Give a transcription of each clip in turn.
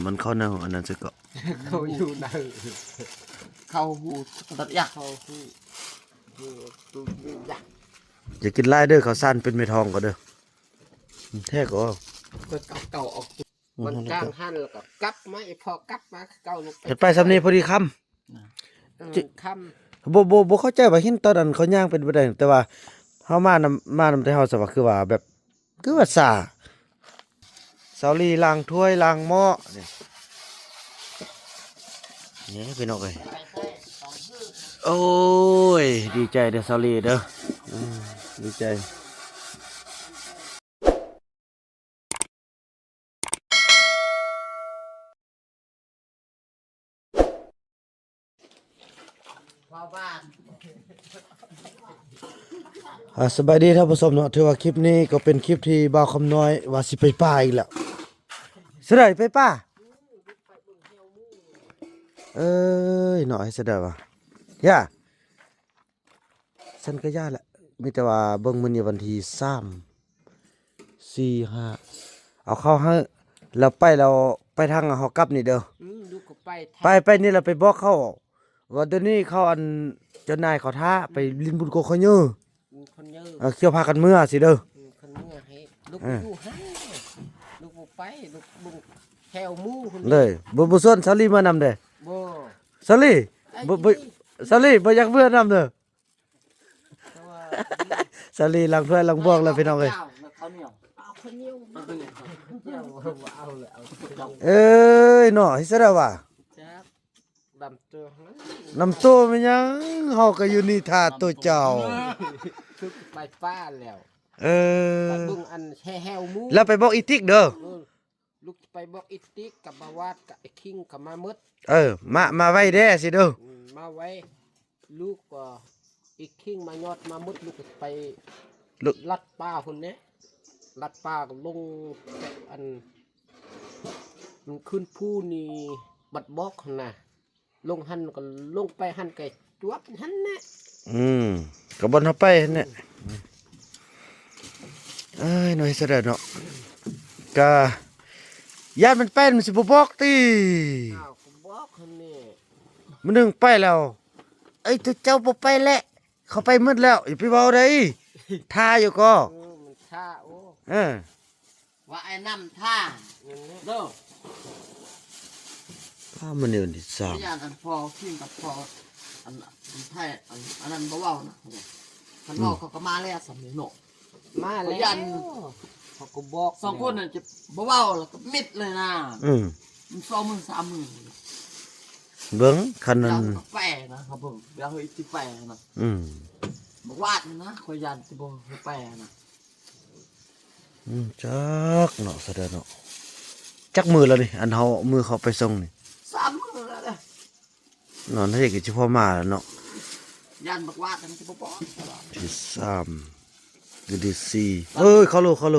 ມັນເຂົ້າໃນອັນນັ້ນຊະເກາະ ເຂົ້າຢູ່ໃນ ເຂົ້າຫູຕັດຢາກ ເຂົ້າຫູ ຫູ ຕຸ ຢາກ ຢ່າກິນຫຼາຍເດີ ເຂົ້າສານເປັນເມັດທອງກໍເດີ ແທ້ກໍ ກໍເອົາເກົ່າອອກ ມັນກາງຫັ້ນແລ້ວກໍກັບມາ ອີ່ພໍກັບມາຄືເກົ່າ ເຮັດໄປສ່ຳນີ້ພໍດີຄ່ຳ ເອີ ຄ່ຳ ບໍ່ ບໍ່ ບໍ່ເຂົ້າໃຈວ່າເຫັນຕອນນັ້ນເຂົາຍ່າງເປັນແບບໃດ ແຕ່ວ່າເຮົາມານຳ ມານຳແຕ່ເຮົາສະວ່າ ຄືວ່າແບບ ຄືວ່າຊ້າ ສາວລີລ້າງຖ້ວຍລ້າງໝໍ້ ນີ້ ນີ້ພີ່ນ້ອງເອີຍ ໂອ້ຍ ດີໃຈເດີສາວລີເດີ ອືມ ດີໃຈ. ອ່າ ສະບາຍດີທ່ານຜູ້ຊົມເນາະ ຖືວ່າຄລິບນີ້ກໍເປັນຄລິບທີ່ບ່າວຄຳນ້ອຍວ່າຊິໄປປ່າອີກແລ້ວ ຊິໄດ້ໄປປ່າ ເອີຍ ເນາະ ໃຫ້ສະດາວ່າ ຢ່າ ຊັ້ນກໍຢ່າແຫຼະ ມີແຕ່ວ່າເບິ່ງມື້ນີ້ວັນທີສາມ ສີ່ ຫ້າ ເອົາເຂົ້າໃຫ້ ແລ້ວໄປ ແລ້ວໄປທາງເຮົາກັບນີ້ເດີ ອືມ ລູກກໍໄປ ໄປ ໄປນີ້ແລ້ວໄປບອກເຂົາວ່າ ດຽວນີ້ເຂົາ ອັນ ເຈົ້ານາຍເຂົາຖ້າໄປຫຼິ້ນບຸນກົກຂ້ອຍເຍີ ອືມ ຂ້ອຍເຍີ ເອີ ຂຽວພາກັນເມືອຊິເດີ ອືມ ຄັນເມືອໃຫ້ລູກ ເອີ ຢູ່ຫັ້ນ ລູກບໍ່ໄປ ລູກເບິ່ງແຖວໝູ່ພຸ້ນເດີ ບໍ່ ບໍ່ຊວນສາລີມານຳເດີ ບໍ່ ສາລີ ບໍ່ ບໍ່ ສາລີບໍ່ຢາກເມືອນຳເດີ ສາລີຫຼັງຖ້ວຍຫຼັງບວກແລ້ວພີ່ນ້ອງເອີຍ ເອີຍເນາະ ເຮັດຈັ່ງໃດວະ ນ້ຳໂຕແມ່ນຫຍັງ ເຮົາກໍຢູ່ນີ້ຖ້າໂຕເຈົ້າ ຄືໄປປ່າແລ້ວ ເອີ ໄປເບິ່ງອັນແຖວໝູ່ ແລ້ວໄປບອກອີຕິກເດີ ເອີ ລູກໄປບອກອີຕິກກັບບ່າວວາດກັບໄອ້ຄິງກໍມາໝົດ ເອີ ມາ ມາໄວແດ່ຊິເດີ ອືມ ມາໄວ ລູກກໍອີກຄິງມາຍອດມາໝົດ ລູກກໍໄປລັດປ່າພຸ້ນແຫຼະ ລັດປ່າກໍລົງແຕ່ອັນ ມັນຂຶ້ນພູນີ້ບັດບອກຫັ້ນນະ ລົງຫັ້ນກໍລົງໄປຫັ້ນກໍຈວບຫັ້ນແຫຼະ ອືມ ກໍບ່ອນເຮົາໄປຫັ້ນແຫຼະ ເອີຍ ນ້ອຍຊະເດີເນາະ ກະຢ້ານມັນໄປ ມັນຊິບໍ່ບອກຕິ ອ້າວ ກໍບອກຫັ້ນນີ້ ມື້ໜຶ່ງໄປແລ້ວ ເອີຍ ໂຕເຈົ້າບໍ່ໄປແຫຼະ ເຂົາໄປໝົດແລ້ວ ຢ່າໄປເວົ້າໃດ ຖ້າຢູ່ກໍ ເອີ ມັນຖ້າ ໂອ້ ເອີ ວ່າໄອ້ນຳທ່າ ເອີ ເດີ ພາມານີ້ວັນທີສາມ ພະຍານອັນພໍ່ຄິງກັບພໍ່ ອັນ ອັນໄທ ອັນ ອັນນັ້ນບໍ່ເວົ້ານະ ຄັນເວົ້າ ອືມ ເຂົາກໍມາແລ້ວສ່ຳນີ້ເນາະ ມາແລ້ວ ພະຍານ ເຂົາກໍບອກ ສອງຄົນນັ້ນຈະບໍ່ເວົ້າ ແລ້ວກໍມິດເລີຍນະ ອືມ ມັນສອງມື້ສາມມື້ ເບິ່ງ ຄັນນັ້ນ ເຈົ້າກໍໄປນະ ເຂົາເບິ່ງ ດຽວເຮົາຊິໄປນະ ອືມ ບໍ່ວາດນະ ຂ້ອຍຢ້ານຊິບໍ່ໄປນະ ອືມ ຈັກເນາະ ສະເດີເນາະ ຈັກມື້ແລ້ວນີ້ ອັນເຮົາ ມື້ເຂົາໄປສົ່ງນີ້ ສາມມື້ແລ້ວເດ້ ນອນເຮັດກໍຊິພໍມາແລ້ວເນາະ ຢ້ານບັກວາດມັນຊິບໍ່ປອດ ທີສາມ ຫຼື ທີສີ່ ເອີຍ ເຂົ້າໂລ ເຂົ້າໂລ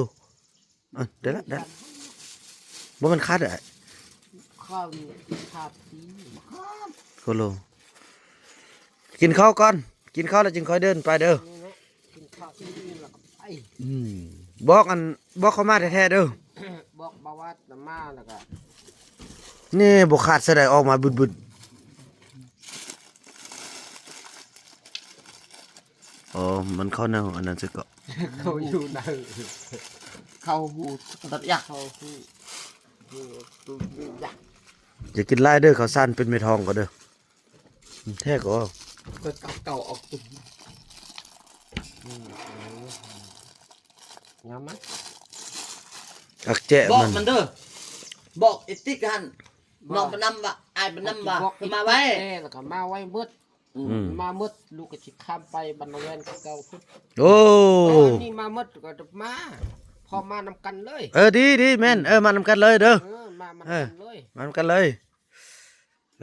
ເອີ ໄດ້ລະ ໄດ້ລະ ບໍ່ແມ່ນຂາດເດີ ຂ້າວນີ້ຂາດຕີ ໂຄໂລ ກິນເຂົ້າກ່ອນ ກິນເຂົ້າແລ້ວຈຶ່ງຄ່ອຍເດີນໄປເດີ ກິນເຂົ້າອີ່ມແລ້ວກໍໄປ ອືມ ບອກອັນ ບອກເຂົາມາແທ້ໆເດີ ບອກບ່າວວາດນຳມາແລ້ວກໍ ນີ້ບໍ່ຂາດຊະໃດ ອອກມາບຶດໆ ອໍ ມັນເຂົ້າໃນອັນນັ້ນຊະເກາະ ເຂົ້າຢູ່ໃນ ເຂົ້າຫູຕັດຢາກ ເຂົ້າຫູ ຫູຕຸຢາກ ຢ່າກິນຫຼາຍເດີ ເຂົ້າສານເປັນເມັດທອງກໍເດີ ແທ້ກໍ ກໍເອົາເກົ່າອອກຕຸ ງາມມາ ອັກແຈະ ບອກມັນ ມັນເດີ ບອກອີຕິກຫັ້ນ ບອກ ນ້ອງປະນຳວ່າ ອ້າຍປະນຳວ່າ ບອກອີຕິກ ມາໄວ ແລ້ວກໍມາໄວເບິດ ອືມ ອືມ ມາໝົດ ລູກກໍຊິຂ້າມໄປບັນນາແວນຄືເກົ່າພຸ້ນ ໂອ້ ເອີ ນີ້ມາໝົດກໍມາ ພ້ອມມານຳກັນເລີຍ ເອີ ດີ ດີ ແມ່ນ ອືມ ເອີ ມານຳກັນເລີຍເດີ ເອີ ມາ ມານຳກັນເລີຍ ເອີ ມານຳກັນເລີຍ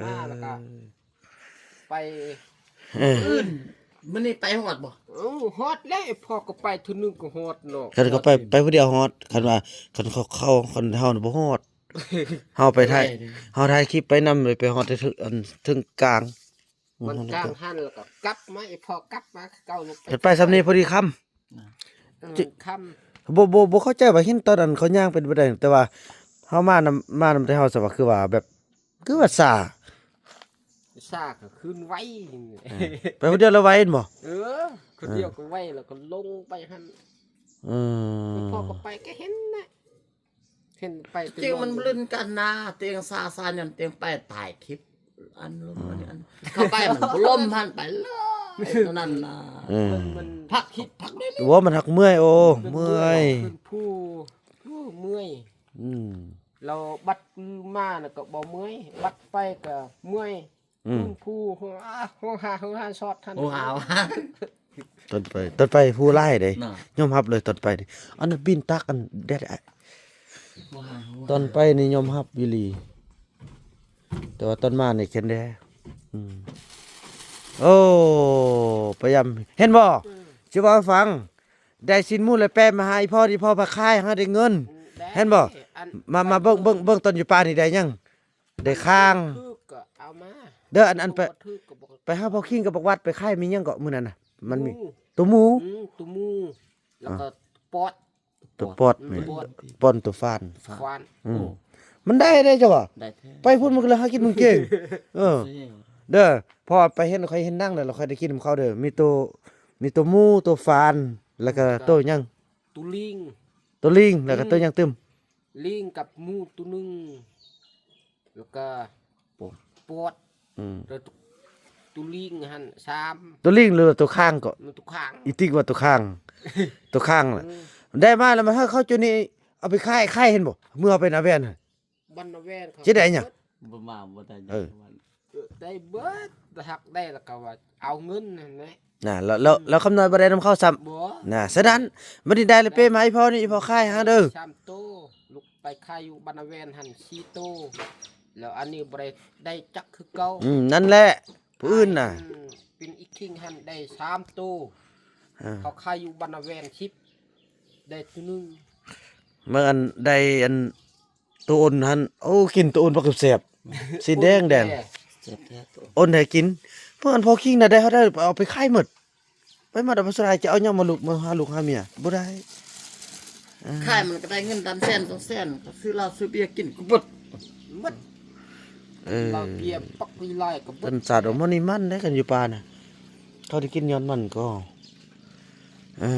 ມາແລ້ວກໍ ເອີ ໄປ ເອີ ອື່ນ ມື້ນີ້ໄປຮອດບໍ່? ເອີ ຮອດແລ້ວ ພໍ່ກໍໄປເທື່ອໜຶ່ງກໍຮອດເນາະ ຄັນເຂົາໄປ ໄປຜູ້ດຽວຮອດ ຄັນວ່າ ຄັນເຂົາ ເຂົາ ຄັນເຮົາບໍ່ຮອດ ເຮົາໄປຖ່າຍ ເຮົາຖ່າຍຄລິບໄປນຳ ໄປຮອດເທິງ ອັນເທິງກາງ ມັນກາງຫັ້ນແລ້ວກໍກັບມາ ອີ່ພໍກັບມາຄືເກົ່າ ເຮັດໄປສ່ຳນີ້ພໍດີຄ່ຳ ເອີ ຄ່ຳ ບໍ່ ບໍ່ ບໍ່ເຂົ້າໃຈວ່າເຫັນຕອນນັ້ນເຂົາຍ່າງເປັນແບບໃດ ແຕ່ວ່າ ເຮົາມານຳ ມານຳແຕ່ເຮົາ ສະວ່າ ຄືວ່າແບບ ຄືວ່າຊ້າ ຊ້າກໍຄືນໄວ. ເອີ ໄປຜູ້ດຽວແລ້ວໄວແມ່ນບໍ່? ເອີ ຄົນດຽວກໍໄວ ແລ້ວກໍລົງໄປຫັ້ນ. ອືມ ແລ້ວພໍກໍໄປກໍເຫັນນະ ເຫັນໄປແຕ່ ຈິງມັນ ມັນເລ່ນກັນນະ ຕົວເອງຊ້າໆ ຍ້ອນຕົວເອງໄປຖ່າຍຄລິບ ອັນລົມ ອືມ ອັນນີ້ ອັນ ເຂົ້າໄປມັນບໍ່ລົມຫັ້ນ ໄປເລີຍ ເທົ່ານັ້ນນະ. ເອີ ມັນ ມັນພັກຄິດພັກເດ້ ໂອ້ ມັນຮັກເມື່ອຍ ໂອ້ ມັນເມື່ອຍ ເມື່ອຍ ໂອ້ ເມື່ອຍ. ອືມ ແລ້ວບັດຄືມານະກໍບໍ່ເມື່ອຍ ບັດໄປກໍເມື່ອຍ. ອືມ ຄືນຜູ້ ໂຫ ໂຫ ຫາ ໂຫ ຫາຊອດຫັ້ນ ໂຫ ຫາ ຕອນໄປ ຕອນໄປຜູ້ຫຼາຍເດ້ ນະ ຍອມຮັບເລີຍຕອນໄປນີ້. ອັນນັ້ນປິ່ນຕັກ ອັນແດດ ໂຫ ຫາ ໂຫ ຕອນໄປນີ້ຍອມຮັບອີ່ຫຼີ ແຕ່ວ່າຕອນມານີ້ແຄນແດ່. ອືມ ໂອ້ ພະຍາຍາມ ເຫັນບໍ່? ອືມ ຊິເວົ້າໃຫ້ຟັງ ໄດ້ຊີ້ນໝູແລະແປ້ມາໃຫ້ພໍ່ ທີ່ພໍ່ພາຂາຍ ຫາໄດ້ເງິນ. ອືມ ເຫັນບໍ່? ອັນ ມາ ມາເບິ່ງ ເບິ່ງ ເບິ່ງຕອນຢູ່ປ່ານີ້ໄດ້ຫຍັງ? ໄດ້ຄ້າງ ຖືກກໍເອົາມາ ເດີ ອັນ ອັນໄປ ບໍ່ຖືກກໍບໍ່ ໄປຫາພໍ່ຄິງກັບບັກວັດ ໄປຂາຍມີຫຍັງເກາະມື້ນັ້ນນະ? ມັນມີ ໝູ ໂຕໝູ ອືມ ໂຕໝູ ແລ້ວກໍ ອ່າ ປອດ ໂຕປອດ ອືມ ແມ່ນ ປອດ ປອດ ໂຕຟານ ຟານ ອືມ ໂອ້ ມັນໄດ້ເດ້ເຈົ້າວ່າ ໄດ້ແທ້ ໄປພຸ້ນມັນກໍເລີຍຫາກິນມັນເກັ່ງ. ເອີ ເດີ ເພາະວ່າໄປເຫັນ ຂ້ອຍເຫັນໜັງແລ້ວ ແລ້ວຂ້ອຍໄດ້ກິນນຳເຂົາເດີ ມີໂຕ ມີໂຕໝູ ໂຕຟານ ແລ້ວກໍ ແລ້ວກໍ ໂຕຫຍັງ? ໂຕລີງ ໂຕລີງ ແລ້ວກໍ ອືມ ໂຕຫຍັງຕື່ມ? ລີງກັບໝູໂຕໜຶ່ງ ແລ້ວກໍ ປອດ ປອດ ອືມ ແລ້ວໂຕ ໂຕລີງຫັ້ນສາມ ໂຕລີງ ຫຼືວ່າໂຕຄ້າງເກາະ? ມັນໂຕຄ້າງ ອີຕິກວ່າໂຕຄ້າງ ໂຕຄ້າງລະ ອືມ ໄດ້ມາແລ້ວ ມາເຮົາເຈົ້ານີ້ເອົາໄປຂາຍ ຂາຍເຫັນບໍ່? ເມື່ອເຮົາໄປນາແວ່ນຫັ້ນ ບັນນາແວ່ນເຂົາ ຊິໄດ້ຫຍັງ? ບໍ່ມາ ບໍ່ໄດ້ຫຍັງ ເອີ ໄດ້ເບິດ ຖ້າຫາກໄດ້ແລ້ວກໍວ່າເອົາເງິນຫັ້ນແຫຼະ ນະ ແລ້ວ ແລ້ວ ອືມ ແລ້ວຄຳນ້ອຍບໍ່ໄດ້ນຳເຂົາຊ້ຳ ບໍ່ ນະ ສະນັ້ນ ບັດນີ້ໄດ້ແລ້ວເປ້ມາໃຫ້ພໍ່ນີ້ ພໍ່ຂາຍຫາເດີ ສາມໂຕ ລູກໄປຂາຍຢູ່ບັນນາແວ່ນຫັ້ນສີ່ໂຕ ແລ້ວອັນນີ້ບໍ່ໄດ້ ໄດ້ຈັກຄືເກົ່າ ອືມ ນັ້ນແຫຼະ ຜູ້ອື່ນນະ ອືມ ເປັນອີກຄິງຫັ້ນໄດ້ສາມໂຕ ເອີ ເຂົາຂາຍຢູ່ບັນນາແວ່ນສິບ ໄດ້ໂຕໜຶ່ງ ເມື່ອອັນໄດ້ອັນ ໂຕອົນຫັ້ນ ໂອ້ ກິນໂຕອົນບັກແຊບໆ ຊີ້ນແດງໆ ແຊບແທ້ໂຕອົນ ໃຫ້ກິນ ເພາະອັນພໍ່ຄິງນະໄດ້ ເຮົາໄດ້ເອົາໄປຂາຍໝົດ ໄປໝົດ ເອົາໄປສຸດທ້າຍຈະເອົາຫຍັງມາລູກ ມາຫາລູກຫາເມຍ ບໍ່ໄດ້ ເອີ ຂາຍມັນກໍໄດ້ເງິນຕາມແສນສອງແສນ ກໍຊື້ເຫຼົ້າຊື້ເບຍກິນກໍໝົດ ໝົດ ເອີ ເຫຼົ້າເບຍປັກວິໄລກໍໝົດ ເປັນສາດອອກມານີ້ມັນໄດ້ ຄັນຢູ່ປ່ານະ ເຂົາໄດ້ກິນຍ້ອນມັນກໍ ເອີ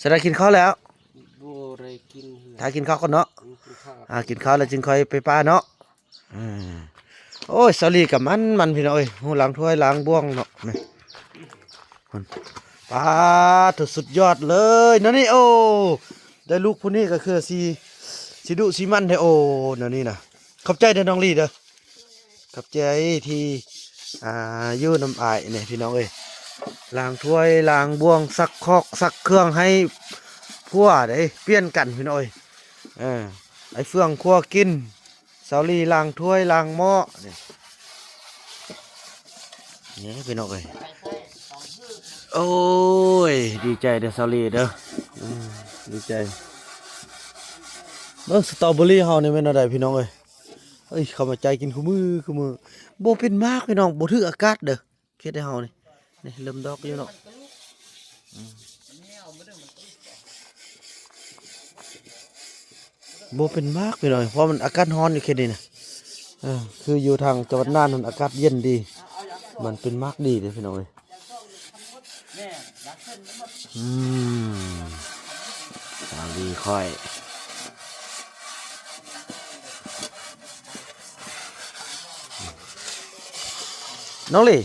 ສະໄດ້ກິນເຂົ້າແລ້ວ ບໍ່ໄດ້ກິນ ຖ້າກິນເຂົ້າກ່ອນເນາະ ອືມ ກິນເຂົ້າ ອ່າ ກິນເຂົ້າແລ້ວຈຶ່ງຄ່ອຍໄປປ່າເນາະ ອ່າ ໂອ້ຍ ສາວລີກໍມັນໆ ພີ່ນ້ອງເອີຍ ຮູ້ລ້າງຖ້ວຍລ້າງບ່ວງເນາະ ນີ້ ປາດໂທ້ ສຸດຍອດເລີຍເນາະນີ້ ໂອ້ ໄດ້ລູກຜູ້ນີ້ກໍຄືຊິ ຊິດຸຊິໝັ່ນແທ້ ໂອ້ ແນວນີ້ນະ ຂອບໃຈເດີນ້ອງລີເດີ. ຂອບໃຈທີ່ ອ່າ ຢູ່ນຳອ້າຍນີ້ພີ່ນ້ອງເອີຍ ລ້າງຖ້ວຍລ້າງບ່ວງ ຊັກຄອກຊັກເຄື່ອງໃຫ້ຜົວເດ້ ປ່ຽນກັນພີ່ນ້ອງເອີຍ ເອີ ໄອ້ເຟືອງຄົວກິນ ສາວລີລ້າງຖ້ວຍລ້າງໝໍ້ ນີ້ ນີ້ພີ່ນ້ອງເອີຍ ໂອ້ຍ ດີໃຈເດີສາວລີເດີ ອືມ ດີໃຈ ເບິ່ງສະຕໍເບີຣີເຮົານີ້ແມ່ນແນວໃດພີ່ນ້ອງເອີຍ. ເອີຍ ເຂົ້າມາໃຈກິນຄູ່ມື້ຄູ່ມື້ ບໍ່ເປັນໝາກພີ່ນ້ອງ ບໍ່ຖືກອາກາດເດີ ເຂດໃນເຮົານີ້ ນີ້ເລີ່ມດອກຢູ່ເນາະ ອືມ ບໍ່ເປັນໝາກພີ່ນ້ອງ ເພາະມັນອາກາດຮ້ອນຢູ່ເຂດນີ້ນະ ເອີ ຄືຢູ່ທາງຈັງຫວັດນ່ານນັ້ນອາກາດເຢັນດີ ມັນເປັນໝາກດີເດ້ພີ່ນ້ອງເອີຍ. ອືມ ສາວລີຂ້ອຍ ນ້ອງລີ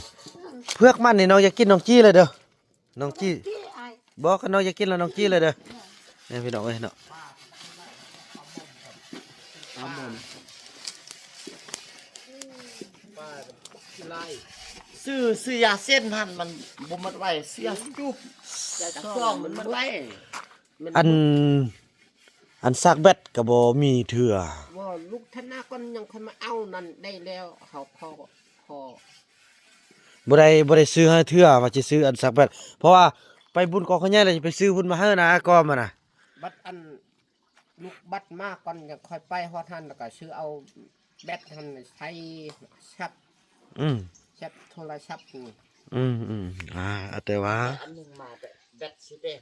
ເຜືອກມັນນີ້ນ້ອງຢາກກິນນ້ອງຈີ້ເລີຍເດີ ນ້ອງຈີ້ ບໍ່ ຄັນນ້ອງຢາກກິນແລ້ວນ້ອງຈີ້ເລີຍເດີ ນີ້ພີ່ນ້ອງເອີຍເນາະ. ຊື້ ຊື້ຢາເສັ້ນຫັ້ນມັນບໍ່ໝົດໄວ ຊື້ຢາຈູບ ຢາຊອງມັນໝົດໄວ ອັນ ອັນສາກແບັດກໍບໍ່ມີເທື່ອ ບໍ່ ລູກທະນາກ່ອນຍັງຄ່ອຍມາເອົານັ້ນໄດ້ແລ້ວ ເຮົາຂໍ ຂໍ ບໍ່ໄດ້ ບໍ່ໄດ້ຊື້ໃຫ້ເທື່ອ ວ່າຊິຊື້ອັນສາກແບັດ ເພາະວ່າໄປບຸນກອງຂ້າວໃຫຍ່ແລ້ວຊິໄປຊື້ພຸ້ນມາໃຫ້ນະ ກໍມານະ ບັດອັນ ລູກບັດມາກ່ອນ ຈັ່ງຄ່ອຍໄປຮອດຫັ້ນ ແລ້ວກໍຊື້ເອົາແບັດຫັ້ນໃສ່ແຊັບ ອືມ ແຊັບໂທລະສັບນີ້ ອືມໆ ອ່າ ແຕ່ວ່າ ອັນໜຶ່ງມາແບັດ ແບັດສີແດງ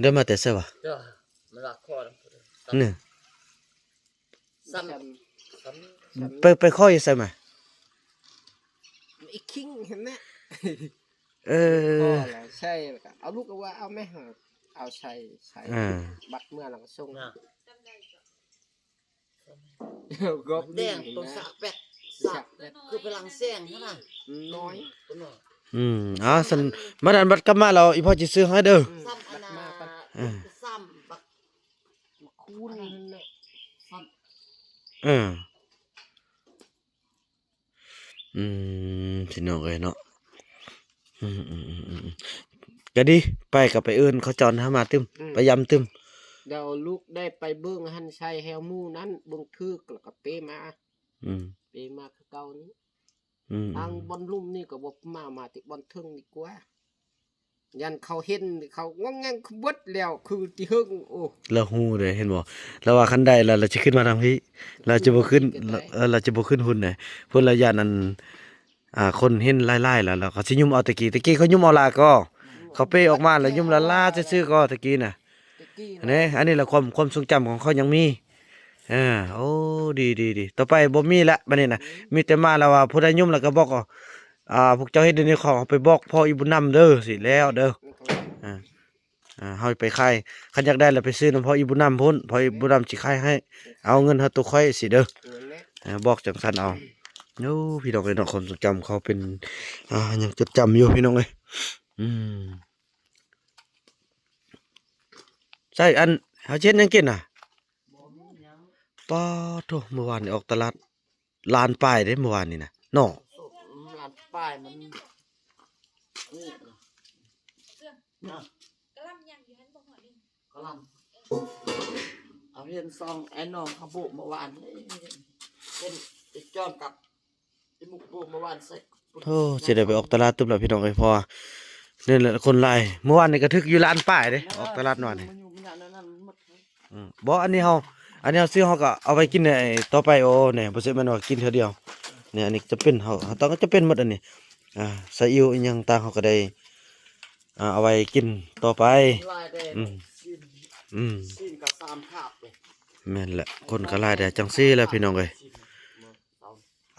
ໄດ້ມາແຕ່ໃສວະ? ເດີ ມັນວ່າຂໍ ນີ້ ຊ້ຳ ຊ້ຳ ໄປ ໄປຂໍຢູ່ໃສມາ? ອີກຄິງຫັ້ນແຫຼະ ເອີ ພໍແລ້ວ ໃສ່ແລ້ວກໍເອົາລູກ ເອົາວ່າເອົາແມ່ ເອົາໃສ່ ໃສ່ ອ່າ ບັດເມື່ອແລ້ວກໍສົ່ງ ແດງ ໂຕສະແປກ ສະແປກ ຄືໄປລ້າງແສງຫັ້ນນະ ນ້ອຍ ໂຕນ້ອຍ ອືມ ເອົາ ຊັ້ນ ບັດນັ້ນບັດກັບມາແລ້ວ ອີ່ພໍ່ຊິຊື້ໃຫ້ເດີ ອືມ ຊ້ຳອັນນ່າ ບັດມາ ເອີ ຊ້ຳບັກ ມາຄູນນັ້ນແຫຼະ ຊ້ຳ ເອີ ອືມ ພີ່ນ້ອງເອີຍເນາະ ອືມໆໆ ກໍດີ ໄປກໍໄປເອີ້ນເຂົາເຈົ້ານະ ມາຕື່ມ ອືມ ໄປຢາມຕື່ມ ດຽວລູກໄດ້ໄປເບິ່ງຫັ້ນ ໃສ່ແຮວໝູນັ້ນ ເບິ່ງຖືກແລ້ວກໍເປມາ ອືມ ເປມາຄືເກົ່ານີ້ ອືມ ທາງບ່ອນລຸ່ມນີ້ກໍບໍ່ມາ ມາແຕ່ບ່ອນເທິງດີກວ່າ ຢ້ານເຂົາເຫັນ ເຂົາງອງແງງເບິດແລ້ວ ຄືທີ່ເຫິງ ໂອ້ ລາວຮູ້ເດ້ ເຫັນບໍ່ ລາວວ່າຄັນໄດ້ແລ້ວ ລາວຊິຂຶ້ນມາທາງພີ້ ລາວຈະບໍ່ຂຶ້ນ ເອີ ລາວຈະບໍ່ຂຶ້ນພຸ້ນເດ້ ເພິ່ນລະຢ້ານອັນ ອ່າ ຄົນເຫັນຫຼາຍໆ ແລ້ວ ລາວກໍຊິຍຸ່ມເອົາ ແຕ່ກີ້ ແຕ່ກີ້ເຂົາຍຸ່ມເອົາຫຼາຍກໍ ເຂົາເປອອກມາແລ້ວຍຸ່ມຫຼາໆ ຊື່ໆ ກໍ ແຕ່ກີ້ນະ ແຕ່ກີ້ນະ ອັນນີ້ລະຄວາມ ຄວາມຊົງຈຳຂອງເຂົາຍັງມີ ເອີ ໂອ້ ດີໆໆ ຕໍ່ໄປບໍ່ມີລະ ບັດນີ້ນະ ມີແຕ່ມາແລ້ວວ່າຜູ້ໃດຍຸ່ມແລ້ວກໍບອກ ອ່າ ພວກເຈົ້າເຮັດຢູ່ໃນຂອງ ເອົາໄປບອກພໍ່ອີ່ບຸນນຳເດີ ຊິແລ້ວເດີ ອ່າ ອ່າ ເຮົາໄປຂາຍ ຄັນຢາກໄດ້ລະໄປຊື້ນຳພໍ່ອີ່ບຸນນຳພຸ້ນ ພໍ່ອີ່ບຸນນຳຊິຂາຍໃຫ້ ເອົາເງິນໃຫ້ໂຕຂ້ອຍຊິເດີ ອ່າ ບອກຈັ່ງຊັ້ນເອົາ ໂອ້ ພີ່ນ້ອງເອີຍເນາະ ຄວາມຊົງຈຳເຂົາເປັນ ອ່າ ຍັງຈົດຈຳຢູ່ ພີ່ນ້ອງເອີຍ ອືມ ໃສ່ ອັນ ເຮົາຊິເຮັດຫຍັງກິນນະ? ບໍ່ມີຫຍັງ ປາໂທ້ ມື້ວານນີ້ອອກຕະຫຼາດລ້ານປາຍເດ້ ມື້ວານນີ້ນະເນາະ ລ້ານປາຍມັນ ນີ້ນະ ກະຫຼໍ່າຍັງຢູ່ຫັ້ນບໍ່ຮອດນີ້ ກະຫຼໍ່າ ເອົາເຫັນຊ່ອງໄອ້ນ້ອງເຂົາໂບກເມື່ອວານນີ້ ເຫັນໄປຈອນກັບ ໂອ້ ຊິໄດ້ໄປອອກຕະຫຼາດຕື່ມແລ້ວພີ່ນ້ອງເອີຍ ເພາະວ່ານີ້ແຫຼະຄົນຫຼາຍ ມື້ວານນີ້ກໍຖືກຢູ່ລ້ານປາຍເດ້ ອອກຕະຫຼາດນ້ອຍນີ້ ອືມ ບໍ່ ອັນນີ້ເຮົາ ອັນນີ້ເຮົາຊື້ເຮົາກໍເອົາໄວ້ກິນໃນຕໍ່ໄປ ໂອ້ ນີ້ບໍ່ແມ່ນວ່າກິນເທື່ອດຽວ ນີ້ ອັນນີ້ຈຳເປັນ ເຮົາ ເຮົາຕ້ອງຈຳເປັນໝົດອັນນີ້ ອ່າ ຊາອິ້ວອີ່ຫຍັງຕ່າງເຮົາກໍໄດ້ ອ່າ ເອົາໄວ້ກິນຕໍ່ໄປ ອືມ ອືມ ຊີ້ນກໍສາມຖາດເດ້ ແມ່ນແຫຼະ ຄົນກໍຫຼາຍແດ່ ຈັ່ງຊີ້ແຫຼະພີ່ນ້ອງເອີຍ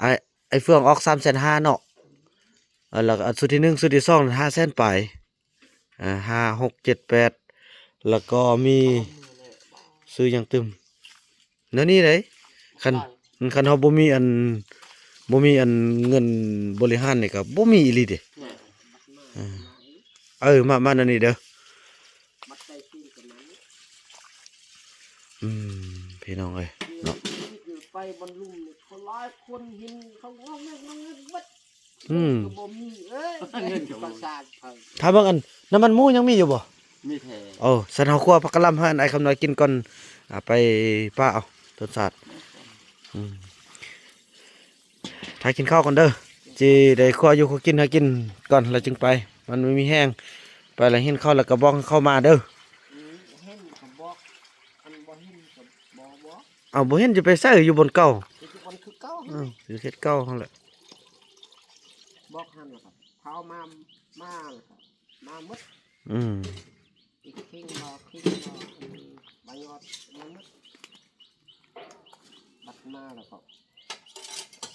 ອ້າຍ ອ້າຍເຟືອງອອກສາມແສນຫ້າເນາະ ແລ້ວກໍຊຸດທີໜຶ່ງ ຊຸດທີສອງຫ້າແສນປາຍ ອ່າ ຫ້າ ຫົກ ເຈັດ ແປດ ແລ້ວກໍມີ ຊື້ຫຍັງຕື່ມ ແນວນີ້ເດ້ ຄັນ ຄັນເຮົາບໍ່ມີອັນ ບໍ່ມີອັນເງິນບໍລິຫານນີ້ກໍບໍ່ມີອີ່ຫຼີເດ້ ເອີ ມາ ມາແນວນີ້ເດີ ອືມ ພີ່ນ້ອງເອີຍເນາະ ໄປບ່ອນລຸ່ມນີ້ ຄົນຫຼາຍຄົນເຫັນເຂົາງອແງກງອແງກເບິດ ອືມ ກໍບໍ່ມີເອີຍ ເງິນກໍບໍ່ມີ ປະຊາຊົນ ຖ້າເບິ່ງອັນ ນ້ຳມັນໝູຍັງມີຢູ່ບໍ່? ມີແທ້ ໂອ້ ຊັ້ນເຮົາຂົ້ວຜັກກະຫຼໍ່າໃຫ້ອ້າຍຄຳນ້ອຍກິນກ່ອນ ອ່າ ໄປປ້າເອົາຕົ້ນສາດ ອືມ ຖ້າກິນເຂົ້າກ່ອນເດີ ຊິໄດ້ຂົ້ວຢູ່ຂົ້ວກິນໃຫ້ກິນກ່ອນ ແລ້ວຈຶ່ງໄປ ມັນບໍ່ມີແຮງ ໄປແລ້ວເຫັນເຂົາແລ້ວກໍບອກໃຫ້ເຂົາມາເດີ ອືມ ເຫັນກໍບອກ ອັນບໍ່ເຫັນກໍບໍ່ບອກ ເອົາ ບໍ່ເຫັນຈະໄປໃສ ຢູ່ບ່ອນເກົ່າ ຢູ່ບ່ອນຄືເກົ່າ ອືມ ຢູ່ເຂດເກົ່າຫັ້ນແຫຼະ ບອກຫັ້ນແລ້ວກໍເຂົາມາ ມາແລ້ວກໍມາໝົດ ອືມ ອີກຄິງບໍ່ ຄິງບໍ່ ອັນປະໂຫຍດມາໝົດ ບັດມາແລ້ວກໍ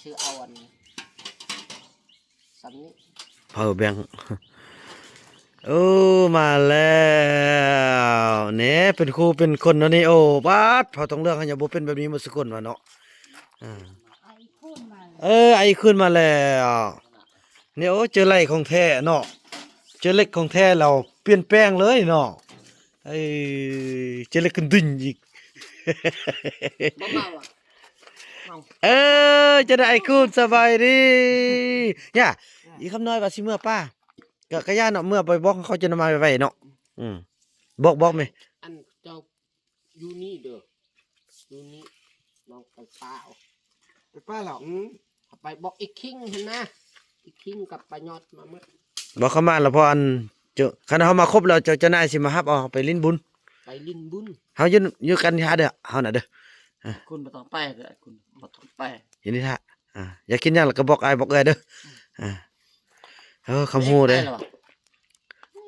ຊື້ເອົາອັນ ສ່ຳນີ້ ເຜົາແບ່ງ ໂອ້ ມາແລ້ວ ແນ່ ເປັນຄູ່ເປັນຄົນເນາະນີ້ ໂອ້ ປາດ ເຜົ່າທອງເຫຼືອງເຮົາຍັງບໍ່ເປັນແບບນີ້ໝົດສຸຄົນວ່າເນາະ ເອີ ໄອ້ຄູນມາແລ້ວ ເອີ ໄອ້ຄູນມາແລ້ວ ນີ້ ໂອ້ ເຈີໄຫຼຂອງແທ້ເນາະ ເຈີເຫຼັກຂອງແທ້ແລ້ວປ່ຽນແປງເລີຍເນາະ ເອີ ເຈີເຫຼັກຂຶ້ນດິນອີກ ບໍ່ເມົາອະ ເອີ ຈັ່ງໃດອ້າຍຄູນ ສະບາຍດີ ຍ່າ ອີຄຳນ້ອຍວ່າຊິເມືອປ່າ ກະ ກະຢ້ານເນາະ ເມືອໄປບອກເຂົາຈະນຳມາໄວໆເນາະ ອືມ ບອກ ບອກແມ່ ອັນເຈົ້າຢູ່ນີ້ເດີ ຢູ່ນີ້ ລອງໄປປ່າເອົາ ໄປປ່າແລ້ວ ອືມ ໄປບອກອີກຄິງຫັ້ນນະ ອີກຄິງກັບປາຍອດມາໝົດ ບອກເຂົາມາແລ້ວ ເພາະອັນ ເຈົ້າ ຄັນເຮົາມາຄົບແລ້ວ ເຈົ້າ ເຈົ້ານາຍຊິມາຮັບເອົາ ເຮົາໄປຫຼິ້ນບຸນ ໄປຫຼິ້ນບຸນ ເຮົາຢູ່ ຢູ່ກັນທ່າເດີ ເຮົານະເດີ ອ່າ ຄຸນບໍ່ຕ້ອງໄປເດີ ຄຸນບໍ່ຕ້ອງໄປ ຢູ່ນີ້ທ່າ ອ່າ ຢາກກິນຫຍັງແລ້ວກໍບອກອ້າຍບອກເອື້ອຍເດີ ອ່າ ເອີ ຄຳຮູ້ເດ້ ໄປແລ້ວຫວາ?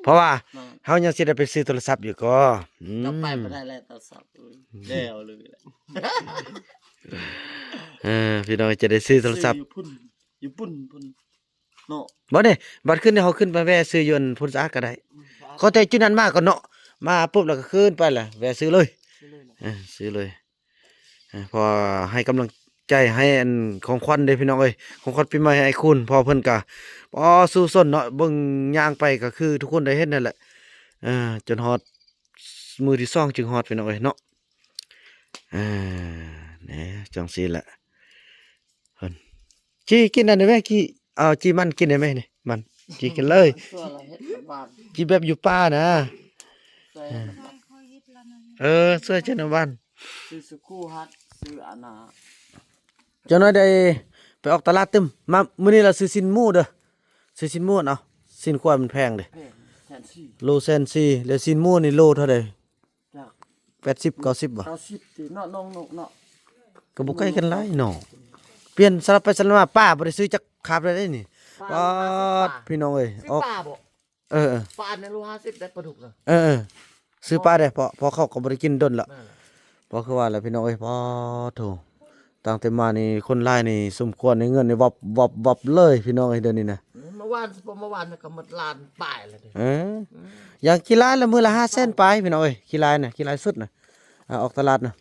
ເພາະວ່າ ແມ່ນ ເຮົາຍັງຊິໄດ້ໄປຊື້ໂທລະສັບຢູ່ກໍ ອືມ ກັບໄປບໍ່ໄດ້ແລ້ວ ໂທລະສັບ ເອີ ແລ້ວເລີຍແຫຼະ ເອີ ພີ່ນ້ອງຈະໄດ້ຊື້ໂທລະສັບ ຢູ່ພຸ້ນ ຢູ່ປຸ້ນ ພຸ້ນເນາະ ບໍ່ເດ້ ບັດຄືນນີ້ເຮົາຂຶ້ນໄປແວ່ຊື້ຢູ່ອັນພຸ້ນສະອາດກໍໄດ້ ອືມ ຂໍແຕ່ຈຸດນັ້ນມາກ່ອນເນາະ ມາປຸບແລ້ວກໍຄືນໄປແຫຼະ ແວ່ຊື້ເລີຍ ຊື້ເລີຍເນາະ ເອີ ຊື້ເລີຍ. ເອີ ເພາະໃຫ້ກຳລັງໃຈ ໃຫ້ອັນຂອງຂວັນເດ້ພີ່ນ້ອງເອີຍ ຂອງຂວັນປີໃໝ່ໃຫ້ອ້າຍຄູນ ເພາະເພິ່ນກະ ອໍ ສູ້ຊົນເນາະ ເບິ່ງຍ່າງໄປກໍຄືທຸກຄົນໄດ້ເຫັນນັ້ນແຫຼະ ເອີ ຈົນຮອດມື້ທີສອງຈຶ່ງຮອດພີ່ນ້ອງເອີຍເນາະ ເອີ ແໜ່ ຈັ່ງຊີ້ແຫຼະ ເພິ່ນ ຈີ່ກິນອັນນີ້ແມ ຈີ່ ເອົາຈີ່ມັນກິນໄດ້ແມນີ້ ມັນ ຈີ່ກິນເລີຍ ຊົ່ວລະເຮັດຫວານ ຈີ່ແບບຢູ່ປ່ານະ ຊ່ວຍ ເອີ ຊ່ວຍເຈົ້ານຳຫວານ ຊື້ສະກູຮັດ ຊື້ອັນນ່າ ຈັກໜ້ອຍໄດ້ໄປອອກຕະຫຼາດຕື່ມ ມາມື້ນີ້ລະຊື້ຊີ້ນໝູເດີ ຊື້ຊີ້ນໝູເອົາ ຊີ້ນຄວາຍມັນແພງເດ້ ແພງ ແສນສີ່ ໂລແສນສີ່ ແລ້ວຊີ້ນໝູນີ້ໂລເທົ່າໃດ? ຈັກ ແປດສິບ ເກົ້າສິບບໍ່? ເກົ້າສິບຕິເນາະ ນ້ອງນົກເນາະ ກໍບໍ່ໃກ້ກັນຫຼາຍເນາະ ປ່ຽນສະລັບໄປສະລັບມາ ປາບໍ່ໄດ້ຊື້ຈັກຄາບເລີຍເດ້ນີ້ ປາ ປາ ປາ ພີ່ນ້ອງເອີຍ ຊື້ ອອກ ປາບໍ່? ເອີໆ ປາໃນໂລຫ້າສິບໄດ້ປາດຸກນະ ເອີໆ ຊື້ປາເດ້ ເພາະ ເພາະເຂົາກໍບໍ່ໄດ້ກິນດົນລະ ແມ່ນແຫຼະ ເພາະຄືວ່າແຫຼະພີ່ນ້ອງເອີຍ ປາໂທ້ ຕັ້ງແຕ່ມານີ້ຄົນຫຼາຍນີ້ສົມຄວນໃນເງິນນີ້ວັບ ວັບ ວັບເລີຍພີ່ນ້ອງເອີຍ ດຽວນີ້ນະ ອືມ ເມື່ອວານ ເມື່ອວານນີ້ກໍໝົດລ້ານປາຍແລ້ວເດ້ ເອີ ອືມ ຢ່າງຂີ້ຫຼາຍລະມື້ລະຫ້າແສນປາຍພີ່ນ້ອງເອີຍ ຂີ້ຫຼາຍນະ ຂີ້ຫຼາຍສຸດນະ ອ່າ ອອກຕະຫຼາດນະ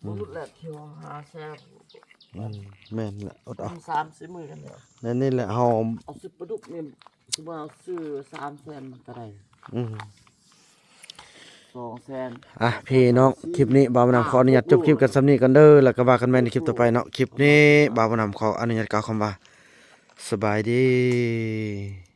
ບໍ່ຫຼຸດແລ້ວ ທີ່ວ່າຫ້າແສນ ອືມ ແມ່ນແຫຼະ ອົດເອົາ ສາມສີ່ມື້ກັນແລ້ວ ນັ້ນນີ້ແຫຼະ ເຮົາ ເອົາຊື້ປາດຸກນີ້ ຄືວ່າເອົາຊື້ສາມແສນມັນກໍໄດ້ ອືມ ສອງແສນ ອ່ະ ພີ່ນ້ອງ ຄລິບນີ້ບ່າວບຸນນຳຂໍອະນຸຍາດຈົບຄລິບກັນສ່ຳນີ້ກ່ອນເດີ ແລ້ວກໍວ່າກັນໃໝ່ໃນຄລິບຕໍ່ໄປເນາະ ຄລິບນີ້ບ່າວບຸນນຳຂໍອະນຸຍາດກ່າວຄຳວ່າ ສະບາຍດີ.